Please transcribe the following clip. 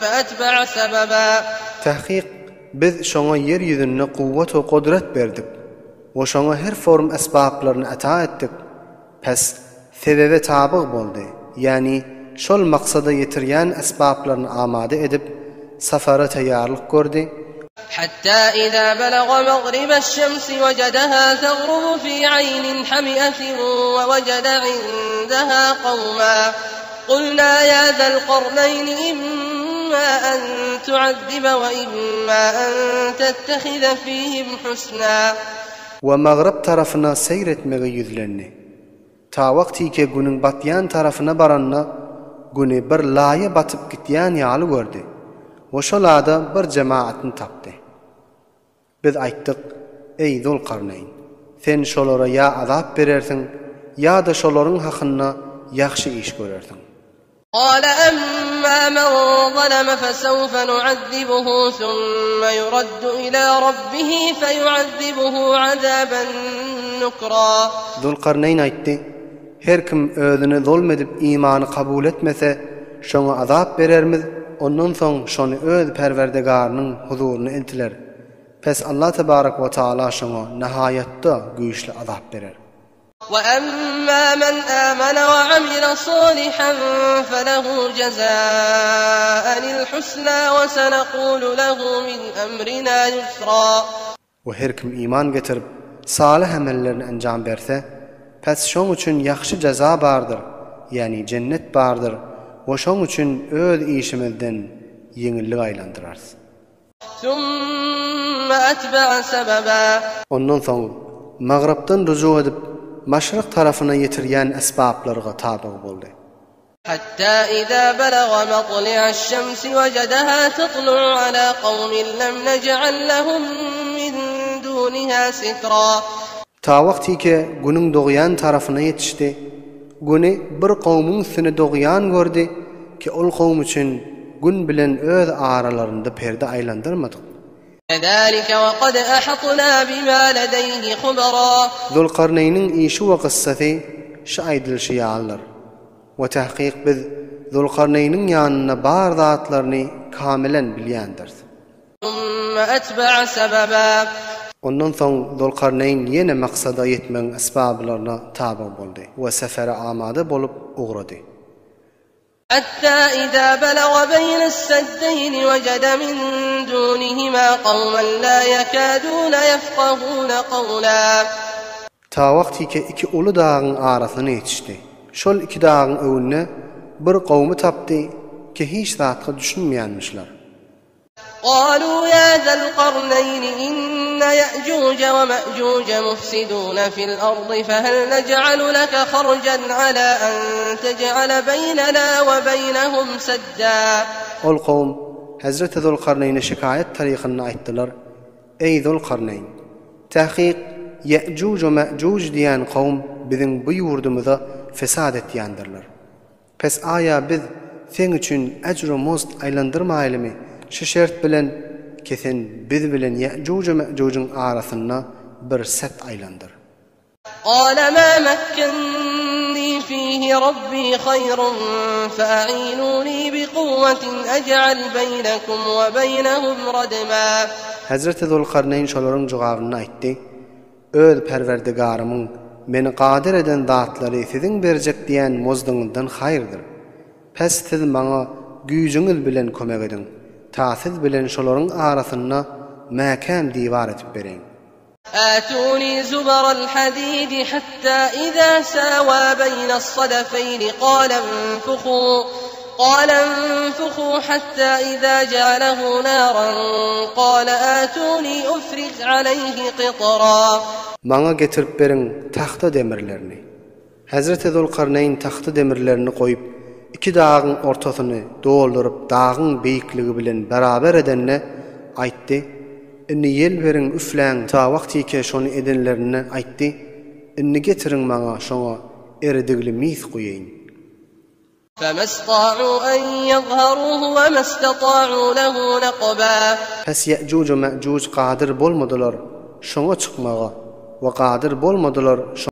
فأتبع سببا. Tahkyk, Biz şoňa ýer ýüzünde kuwwat we gudrat berdik we şoňa her form esbaplaryny ata etdik, pes, sebebe tabyg boldy, ýagny şol maksada ýetirýän esbaplaryny amada edip, safara taýýarlyk gördi, Hatta iza balaga magribeş-şemsi wejedeha tagrubu fi aýnin hami'atin we wejede indeha kawma. Kulna ýa zal-karneýni imma an tu'azzibe we imma an tettehize fihim husna. We magryp tarapyna seýr etmege ýüzlendi. Ta wagtyke günüň batýan tarapyna baranda, güni bir laýa batyp gitýän ýaly gördi we şol ada bir jemaatyny tapdy. Biz aýtdyk, Eý, Zulkarneýn! Sen şolara ýa azap berersiň, ýa-da şolaryň hakynda ýagşy iş görersiň. Gala emma men zalama fesewfe nuazzibuhu summa yuraddu ila rabbihi feyuazzibuhu azaben nukra. Zulkarneýn aýtdy, Her kim özüne zulm edip imany kabul etmese, şoňa azap berermiz, ondan soň şony öz Perwerdigarynyň huzuryna eltiler. Pes Allah tebarek we taala şoňa nahaýatda güýçli azap berer. We emma men amene we amile salihan felehu jezaenil husna we senekulu lehu min emrina ýusra. We her kim iman getirip, salyh emellerini enjam berse, pes şoň üçin ýagşy jaza bardyr, ýagny jennet bardyr we şoň üçin öz işimizden ýeňillik aýlandyrarys. Summa atba'a sebeba. Ondan soň magrypdan rujuk edip, maşryk tarapyna ýetirýän esbaplarga tabyg boldy. Hatta iza balaga matli'aş-şemsi wejedeha tatlu'u ala kawmin lem nej'al lehum min duniha sitra. Ta wagtyke Günüň dogýan tarapyna ýetişdi. Güni bir kowmuň üstüne dogýan gördi ki ol kowum üçin Gün bilen öz aralarynda perde aýlandyrmadyk. Kezalike we kad ahatna bima ledeýhi hubra. Zulkarneýniň işi we kyssasy şu aýdylyşy ýalydyr. We tahkyk biz Zulkarneýniň ýanynda bar zatlaryny kamilen bilýändiris. Summa etbe'e sebeba. Ondan soň Zulkarneýn ýene maksada ýetmegiň esbablaryna tabyg boldy we sefere amada bolup ugrady. Hatta iza balaga beýnes-seddeýni wejede min dunihima kawmen la ýekaduna ýefkahuna kawla. Ta wagtyke iki uly dagyň arasyna ýetişdi. Şol iki dagyň öwünde bir gowmy tapdy ki hiç zatga düşünmeýänmişler. Galu ýa zal-karneýni inne ýe'juje we me'juje mufsidune fil-ardy fehel nej'alu leke harjan ala en tej'ale beýnena we beýnehum sedda. Ol kowum Hezreti Zulkarneýne şikaýat tarykynda aýtdylar, Eý, Zulkarneýn! Takyk, Ýe'juj we Me'juj diýen kowum biziň bu ýurdumyza fesat etýändirler. Pes aýa biz seň üçin ejr-u muzd aýlandyrmaýlymy şu şert bilen ki sen biz bilen Ýe'juj we Me'jujyň arasynda bir set aýlandyr. Gala ma mekkenni fihi Rabbi haýrun fe'inuni bikuwwetin ej'al beýnekum we beýnehum radma. Hezreti Zulkarneýn şolaryň jogabyny aýtdy, Öz Perwerdigarymyň meni gadyr eden zatlary siziň berjek diýen muzdyňyzdan haýyrdyr. Pes siz maňa güýjüňiz bilen kömek ediň, ta siz bilen şolaryň arasynda mäkäm diwar edip bereýin. Atuni zubaral hadidi hatta iza sawa beýnes-sadafeýni gala enfuhu gala enfuhu hatta iza ja'alehu naran gala atuni ufrig aleýhi qitra. Maňa getirip beriň tagta demirlerini. Hezreti Zulkarneýn tagta demirlerini goýup, iki dagyň ortasyny dolduryp dagyň beýikligi bilen beraber edende, aýtdy, Indi ýel beriň, üfläň, ta wagtyke şony edenlerinde aýtdy, Indi getiriň maňa şoňa eridigli mis guýaýyn. Pes Ýe'juj we Me'juj gadyr bolmadylar şoňa çykmaga we gadyr bolmadylar şoňa.